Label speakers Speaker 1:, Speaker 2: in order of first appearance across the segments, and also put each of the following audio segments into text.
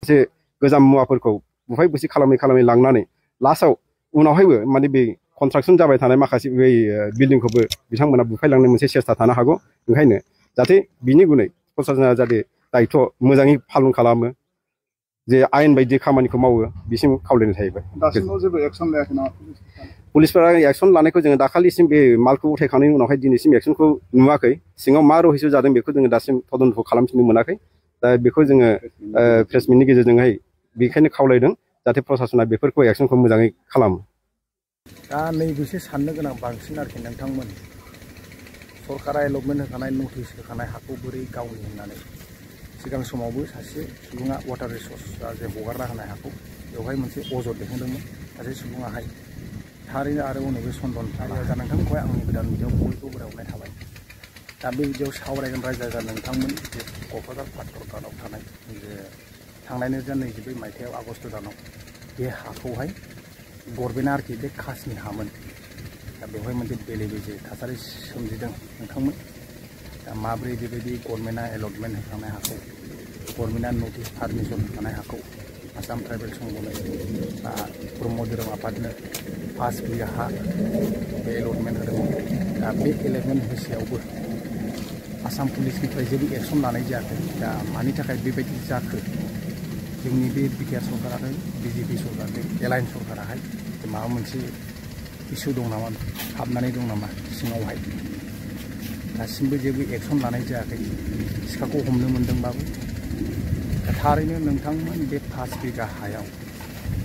Speaker 1: एसे गोजाम मुवाफोरखौ बुफाय बुसि खालामै लांनानै लास्टआव उनावहायबो माने बे कन्स्ट्राक्सन जाबाय थानाय माखासे बै बिल्डिंखौबो बिथांमोना बुफायलांनो मोनसे सेस्था थानो हागौ। ओंखायनो जाहाथे बिनि गुनै प्रशासना जाहाथे दायित्व मोजाङै पालन खालामो, जे आयेन बायदि खामानिखौ मावो, बिसिम खावलायनाय थाहैबाय।
Speaker 2: दासिमाव जेबो एक्सन लायाखै नामा
Speaker 1: पुलिसफोरा एक्सन लानायखौ जोङो दाखालिसिम बे मालखौ उथायखांनायनि उनावहाय दिनैसिम एक्सनखौ नुवाखै। सिङाव मा रहस्य जादों बेखौ जोङो दासिम तदन्त खालामफिननो मोनाखै। दा बेखौ जोङो प्रेस मिटनि गेजेरजोंहाय बेखायनो खावलायदों जाहाथे प्रशासना बेफोरखौ एक्सनखौ मोजाङै खालामो।
Speaker 3: दा नैबेसो साननो गोनां बांसिन आरोखि नोंथांमोन, सरकारा एलटमेन्ट होखानाय नटिस होखानाय हाखौ बोरै गावनि होननानै सिगां समावबो सासे सुबुङा वाटार रिसर्सआ जे हगारना होनाय हाखौ बेवहाय मोनसे अजद दैखांदोंमोन सासे सुबुङाहाय। थारैनो आरो उनैबे सन्दन दा नोंथांखौहाय आंनि गोदान भिडिअ बयखौ बरायहरनाय थाबाय। दा बे भिडिअ सावरायगोन रायज्लायगोन नोंथांमोन जे क'क्राझार पातरघाटआव थानाय जे थांनाय 2024 मायथाइयाव आगस्ट दानाव बे हाखौहाय गभर्नमेन्टआ आरोखि बे खासनि हामोन। दा बेवहाय मोनसे बेले बेजे थासारि सोमजिदों नोंथांमोन। दा माब्रै बेबायदि गभर्नमेन्टआ एलटमेन्ट होखानाय हाखौ, गभर्नमेन्टआ नटिस पारमिसन होखानाय हाखौ आसाम ट्राइबेल संघनो बा ब्रह्म धोरोम आफादनो 5 बिघा हा बे एलटमेन्ट होदोंमोन। दा बे एलटमेन्ट होसेयावबो आसाम पुलिसनिफ्राय जेबो एक्सन लानाय जायाखै। दा मानि थाखाय बेबायदि जाखो? जोंनि बे बिटिआर सरकार आरो बिजेपि सरकार, बे एलायन सरकाराहाय माबा मोनसे इसु दं नामा, हाबनानै दं नामा सिङावहाय? दासिमबो जेबो एक्सन लानाय जायाखै। सिखाखौ हमनो मोन्दोंबाबो। थारैनो नोंथांमोन बे 5 बिघा हायाव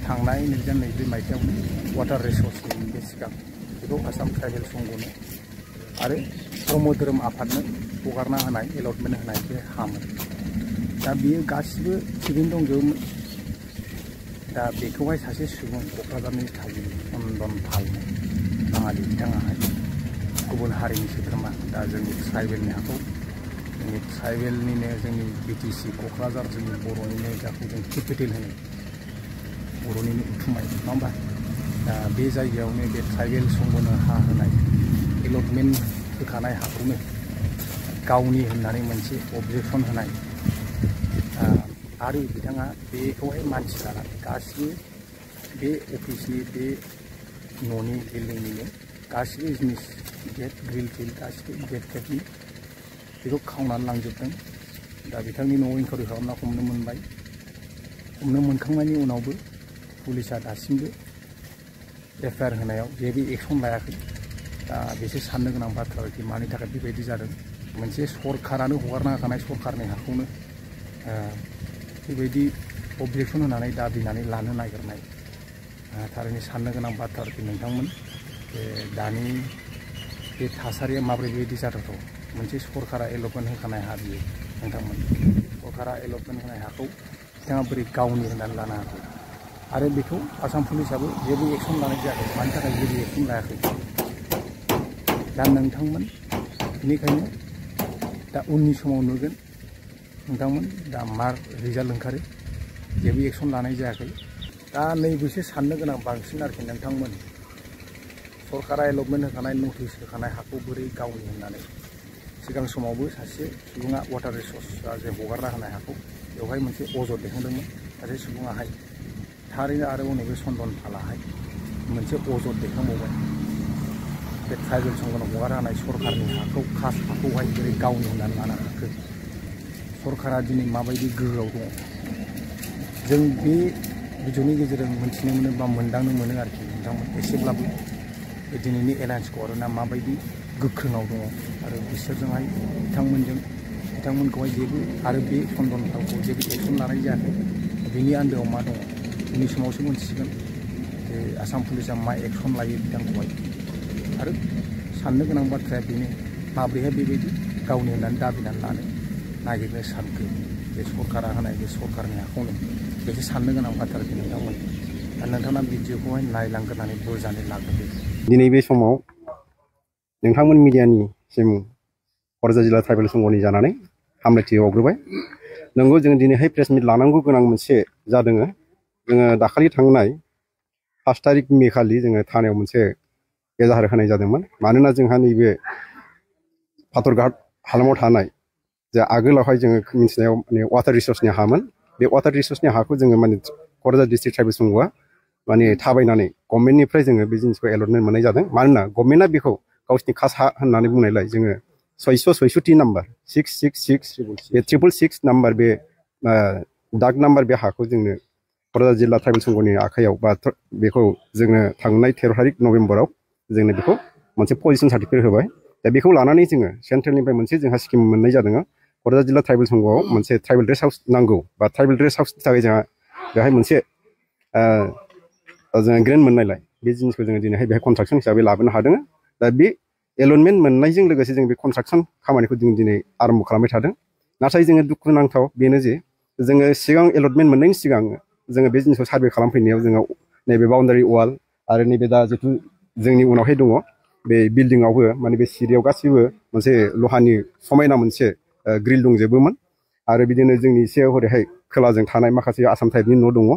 Speaker 3: थांनाय 2024 मायथाइयावनो वाटार रिसर्सनि बे सिगां बेखौ आसाम ट्राइबेल संघनो आरो ब्रह्म धोरोम आफादनो हगारना होनाय एलटमेन्ट होनाय बे हामोन। दा बियो गासिबो थिगैनो दंजोबोमोन। दा बेखौहाय सासे सुबुं क'क्राझारनि थागिबि चन्दन पाल बाङालि बिथाङाहाय गुबुन हारिनि सोद्रोमा, दा जोंनि ट्राइबेलनि हाखौ, जोंनि ट्राइबेलनिनो जोंनि बिटिसि क'क्राझार जोंनि बर'निनो जायखौ जों केपिटेल होनो, बर'निनो उथुमाय, नङा होमबा? दा बे जायगायावनो बे ट्राइबेल संघनो हा होनाय एलटमेन्ट होखानाय हाखौनो गावनि होननानै मोनसे अबजेक्सन होनाय, आरो बिथाङा बेखौहाय मानसि लानानै गासिबो बे अफिसनि बे न'नि बिल्डिंनिनो गासिबो जिनिस गेट ग्रिल टिल गासिबो गेट टेटनि बेखौ खावनानै लांजोबदों। दा बिथांनि न'आव इनकुवारि खालामना हमनो मोनबाय। हमनो मोनखांनायनि उनावबो पुलिसा दासिमबो एफआइआर होनायाव जेबो एक्सन लायाखै। दा बेसो साननो गोनां बाथ्रा आरोखि मानि थाखाय बेबायदि जादों। मोनसे सरकारानो हगारना होखानाय सरकारनि हाखौनो बेबायदि अबजेक्सन होनानै दाबिनानै लानो नागिरनाय, थारैनो साननो गोनां बाथ्रा आरोखि नोंथांमोन। दानि बे थासारिया माब्रै बेबायदि जाथावथाव? मोनसे सरकारा एलटमेन्ट होखानाय हा बियो नोंथांमोन। सरकारा एलटमेन्ट होनाय हाखौ बिथाङा बोरै गावनि होननानै लानो हागौ? आरो बेखौ आसाम पुलिसाबो जेबो एक्सन लानाय जायाखै। मानि थाखाय जेबो एक्सन लायाखै? दा नोंथांमोन बेनिखायनो दा उननि समाव नुगोन नोंथांमोन दा मा रिजाल्ट ओंखारो। जेबो एक्सन लानाय जायाखै। दा नैबेसो साननो गोनां बांसिन आरोखि नोंथांमोन, सरकारा एलटमेन्ट होखानाय नटिस होखानाय हाखौ बोरै गावनि होननानै सिगां समावबो सासे सुबुङा वाटार रिसर्सआ जे हगारना होनाय हाखौ बेवहाय मोनसे अजद दैखांदोंमोन सासे सुबुङाहाय। थारैनो आरो उनैबे चन्दन पालाहाय मोनसे अजद दैखांबावबाय। बे ट्राइबेल संघनो हगारना होनाय सरकारनि हाखौ, खास हाखौहाय बोरै गावनि होननानै लानो हाखो? सरकारा दिनै माबायदि गोहोआव दङ? जों बे भिडिअनि गेजेरजों मोनथिनो मोनो बा मोनदांनो मोनो आरोखि नोंथांमोन। एसेब्लाबो बे दिनैनि एलायन्स गभर्नमेन्टआ माबायदि गोख्रोङाव दङ आरो बिसोरजोंहाय बिथांमोनखौहाय जेबो आरो बे चन्दन पालखौ जेबो एक्सन लानाय जायाखै। बेनि आन्दोआव मा दङ? उननि समावसो मोनथिसिगोन जे आसाम पुलिसा मा एक्सन लायो बिथांखौहाय। आरो साननो गोनां बाथ्राया बेनो, माब्रैहाय बेबायदि गावनि होननानै दाबिनानै लानो नागिरनो सानखो बे सरकारा होनाय बे सरकारनि हाखौनो? बेसो साननो गोनां बाथ्रा आरोखि नोंथांमोन। दा नोंथाङा भिडिअखौहाय नायलांग्रोनानै बुजानानै लाग्रोदो।
Speaker 1: दिनै बे समाव नोंथांमोन मिडियानिसिम क'क्राझार जिल्ला ट्राइबेल संघनि जानानै हामलायथि बावग्रोबाय। नंगौ, जों दिनैहाय प्रेस मिट लानांगौ गोनां मोनसे जादों। जोङो दाखालि थांनाय 5 तारिख मे खालि जोङो थानायाव मोनसे एजाहार होनाय जादोंमोन। मानोना जोंहा नैबे पातरघाट हालामाव थानाय जे आगोलावहाय जोङो मिथिनायाव माने वाटार रिसर्सनि हामोन। बे वाटार रिसोर्सनि हाखौ जोङो माने क'क्राझार डिस्ट्रिक्ट ट्राइबेल संघआ माने थाबायनानै गभर्नमेन्टनिफ्राय जोङो बे जिनिसखौ एलटमेन्ट मोननाय जादों मानोना गभर्नमेन्टआ बेखौ गावसिनि खास हा होननानै बुंनायलाय जोङो 666 नाम्बार 666 बे 666 नाम्बार बे दाग नाम्बार बे हाखौ जोंनो क'क्राझार जिल्ला ट्राइबेल संघनि आखायाव बा बेखौ जोंनो थांनाय 13 तारिख नभेम्बराव जोंनो बेखौ मोनसे पजिशन सार्टिफिकेट होबाय दा बेखौ लानानै जोङो सेन्ट्रेलनिफ्राय मोनसे जोंहा स्किम मोननाय जादों क'क्राझार जिल्ला ट्राइबेल संघआव मोनसे ट्राइबेल रेस्ट हाउस नांगौ बा ट्राइबेल रेस्ट हाउसनि थाखाय जोंहा बेहाय मोनसे जोङो ग्रेन्ट मोननायलाय बे जिनिसखौ जोङो दिनैहाय बेहाय कन्स्ट्राक्सन हिसाबै लाबोनो हादों दा बे एलटमेन्ट मोननायजों लोगोसे जों बे कन्स्ट्राक्सन खामानिखौ जों दिनै आरम्भ खालामबाय थादों नाथाय जोङो दुखुनांथाव बेनो जे जोङो सिगां एलटमेन्ट मोननायनि सिगां जोङो बे जिनिसखौ सार्भे खालामफैनायाव जोङो नैबे बाउन्डारि वाल आरो नैबे दा जिथु जोंनि उनावहाय दङ बे बिल्डिंआवबो माने बे सिरियाव गासैबो मोनसे लहानि समायना मोनसे ग्रिल दंजोबोमोन आरो बिदिनो जोंनि एसे हरैहाय खोलाजों थानाय माखासे आसाम टाइपनि न' दङ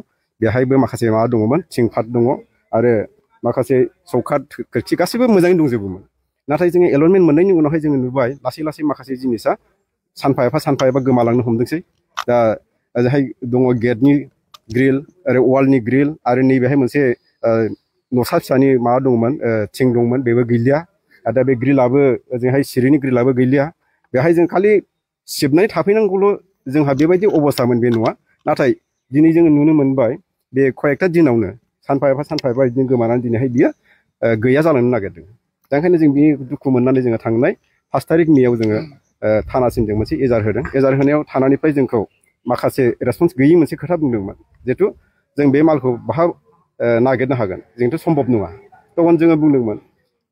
Speaker 1: बेहायबो माखासे माबा दङमोन थिंफाट दङ आरो माखासे चौकाट खोरखि गासैबो मोजाङै दंजोबोमोन नाथाय जोङो एलटमेन्ट मोननायनि उनावहाय जोङो नुबाय लासै लासै माखासे जिनिसा सानफा एफा गोमालांनो हमदोंसै दा ओजोंहाय दङ गेटनि ग्रिल आरो वालनि ग्रिल आरो नैबेहाय मोनसे न'सा फिसानि माबा दंमोन थिं दंमोन बेबो गैलिया आरो दा बे ग्रिलाबो ओजोंहाय सिरिनि ग्रिलाबो गैलिया बेहाय जों खालि सिबनानै थाफैनांगौल' जोंहा बेबायदि अबस्थामोन बे न'आ नाथाय दिनै जोङो नुनो मोनबाय बे कयेकथा दिनावनो सानफा एफा बिदिनो गोमानानै दिनैहाय बियो गैया जालांनो नागिरदों दा ओंखायनो जों बे दुखु मोननानै जोङो थांनाय 5 तारिख मेआव जोङो थानासिम जों मोनसे एजार होदों एजार होनायाव थानानिफ्राय जोंखौ माखासे रेसपन्स गैयि मोनसे खोथा बुंदोंमोन जिहेथु जों बे मालखौ बाहा नागिरनो हागोन जोंथ' सम्भब नङा तखन जोङो बुंदोंमोन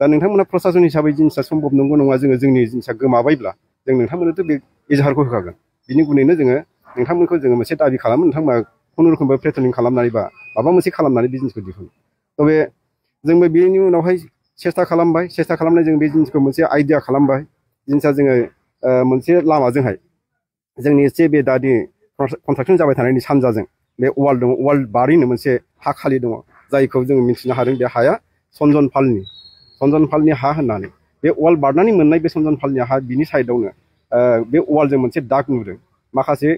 Speaker 1: दा नोंथांमोना प्रसासन हिसाबै जिनिसा सम्भब नंगौ नङा जोङो जोंनि जिनिसा गोमाबायब्ला जों नोंथांमोननोथ' बे एजाहारखौ होखागोन बिनि गुनैनो जोङो नोंथांमोनखौ जोङो मोनसे दाबि खालामो नोंथांमोना खुनुरुखुमबो प्लेटनिं खालामनानै बा माबा मोनसे खालामनानै बे जिनिसखौ दिहुनो थ' बे जोंबो बेनि उनावहाय सेस्था खालामनाय जों बे जिनिसखौ मोनसे आइडिया खालामबाय जिनिसा जोङो मोनसे लामाजोंहाय जोंनि एसे बे दानि कन्स्ट्राक्सन जाबाय थानायनि सानजाजों बे वाल दङ वाल बारिनो मोनसे हा खालि दङ जायखौ जोङो मिथिनो हादों बे हाया सनजन पालनि हा होननानै बे वाल बारनानै मोननाय बे सनजन पालनि हा बिनि साइडआवनो बे वालजों मोनसे दाग नुदों माखासे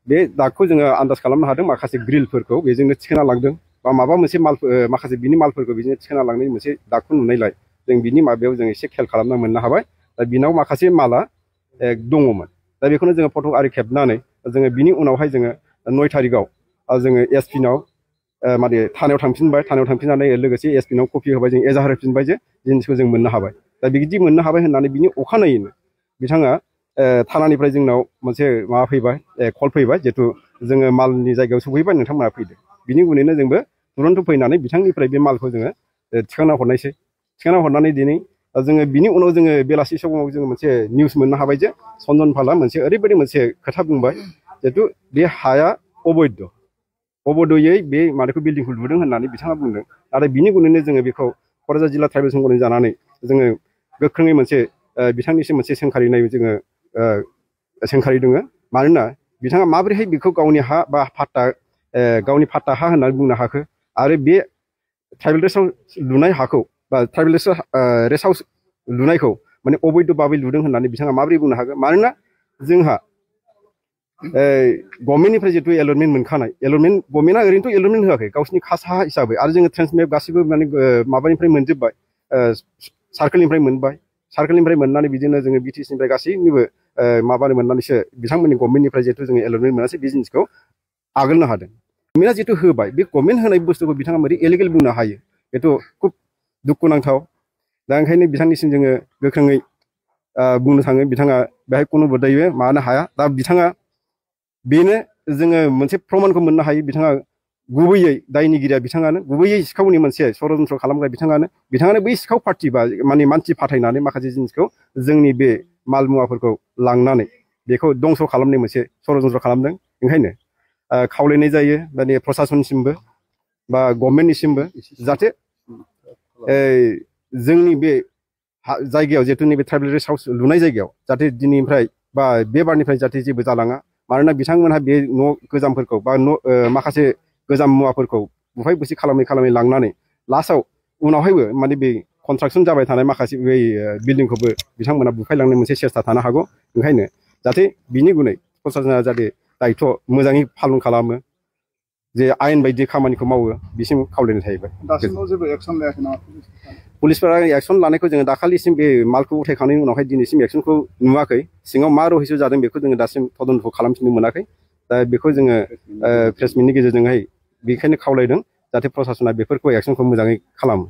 Speaker 1: बे दागखौ जोङो आन्दाज खालामनो हादों माखासे ग्रिलफोरखौ बेजोंनो थिखोना लांदों बा माबा मोनसे माल माखासे बिनि मालफोरखौ बेजोंनो थिखोना लांनाय मोनसे दागखौ नुनायलाय जों बिनि माबायाव जों एसे खेल खालामना मोननो हाबाय दा बिनाव माखासे माला दङमोन दा बेखौनो जोङो फट' आरि खेबनानै जोङो बिनि उनावहाय जोङो 9 तारिखआव जोङो एसपिनाव माने थानायाव थांफिननानै लोगोसे एसपिनाव कपि होबाय जों एजाहार होफिनबाय जे जिनिसखौ जों मोननो हाबाय दा बिदि मोननो हाबाय होननानै बिनि अखानायैनो बिथाङा थानानिफ्राय जोंनाव मोनसे माबा फैबाय कल फैबाय जिहेतु जोङो मालनि जायगायाव सफैबाय नोंथांमोना फैदो बिनि उनैनो जोंबो तुरन्त फैनानै बिथांनिफ्राय बे मालखौ जोङो थिखांना हरनायसै थिखांना हरनानै दिनै जोङो बिनि उनाव जोङो बेलासि समाव जोङो मोनसे निउस मोननो हाबाय जे सनजन पालआ मोनसे ओरैबायदि मोनसे खोथा बुंबाय जिहेतु बे हाया अबैधयै बे माबाखौ बिल्डिंखौ लुदों होननानै बिथाङा बुंदों नाथाय बिनि गुनैनो जोङो बेखौ क'क्राझार जिल्ला ट्राइबेल संघनि जानानै जोङो गोख्रोङै मोनसे बिथांनिसिम मोनसे सोंखारिनाय जोङो सोंखारिदों मानोना बिथाङा माबोरैहाय बेखौ गावनि हा बा गावनि फाट्टा हा होननानै बुंनो हाखो आरो बे ट्राइबेल रेस्ट हाउस लुनाय हाखौ बा ट्राइबेल रेस्ट हाउस लुनायखौ माने अबैध भाबै लुदों होननानै बिथाङा माबोरै बुंनो हागोन मानोना जोंहा गभर्नमेन्टनिफ्राय जितु एलटमेन्ट मोनखानाय गभर्नमेन्टआ ओरैनोथ' एलटमेन्ट होआखै गावसिनि खास हा हिसाबै आरो जोङो ट्रेन्समेप गासिबो माने माबानिफ्राय मोनजोब्बाय सार्कोलनिफ्राय मोननानै बिदिनो जोङो बिटिसिनिफ्राय गासैनिबो माबानो मोननानैसो बिथांमोननि गभर्नमेन्टनिफ्राय जिहेतु जोङो एलटमेन्ट मोनासै बे जिनिसखौ आगोलनो हादों गभर्नमेन्टआ जितु होबाय बे गभर्नमेन्ट होनाय बुस्थुखौ बिथाङा बोरै इलिगेल बुंनो हायो बेथ' खुब दुखुनांथाव दा ओंखायनो बिथांनिसिम जोङो गोख्रोङै बुंनो थाङो बिथाङा बेहाय खुनु बदायबो माबानो हाया दा बिथाङा बेनो जोङो मोनसे प्रमानखौ मोननो हायो बिथाङा गुबैयै दायनिगिरिया बिथाङानो गुबैयै सिखावनि मोनसे षड़यन्त्र खालामग्रा बिथाङानो बै सिखाव पार्टि बा माने मानसि फाथायनानै माखासे जिनिसखौ जोंनि बे माल मुवाफोरखौ लांनानै बेखौ दंस' खालामनाय मोनसे षड़यन्त्र खालामदों ओंखायनो खावलायनाय जायो माने प्रसासनसिमबो बा गभर्नमेन्टनिसिमबो जाहाथे जोंनि बे जायगायाव जिहेतु नैबे ट्राइबेल रेस्ट हाउस लुनाय जायगायाव जाहाथे दिनैनिफ्राय बा बे बारनिफ्राय जाहाथे जेबो जालाङा मानोना बिथांमोनहा बे न' गोजामफोरखौ बा माखासे गोजाम मुवाफोरखौ बुफाय बुसि खालामै लांनानै लास्टआव उनावहायबो माने बे कन्स्ट्राक्सन जाबाय थानाय माखासे बै बिल्डिंखौबो बिथांमोना बुफायलांनो मोनसे सेस्था थानो हागौ ओंखायनो जाहाथे बिनि गुनै प्रसासना जाहाथे दायथ' मोजाङै पालन खालामो जे आयेन बायदि खामानिखौ मावो बिसिम खावलायनाय थाहैबाय
Speaker 2: दासिमाव जेबो एक्सन लायाखै नामा
Speaker 1: पुलिसफोरा एक्सन लानायखौ जोङो दाखालिसिम बे मालखौ उथायखांनायनि उनावहाय दिनैसिम एक्सनखौ नुवाखै सिङाव मा रहस्य जादों बेखौ जोङो दासिम तदन्त खालामफिननो मोनाखै दा बेखौ जोङो प्रेस मिटनि गेजेरजोंहाय बेखायनो खावलायदों जाहाथे प्रसासना बेफोरखौ एक्सनखौ मोजाङै खालामो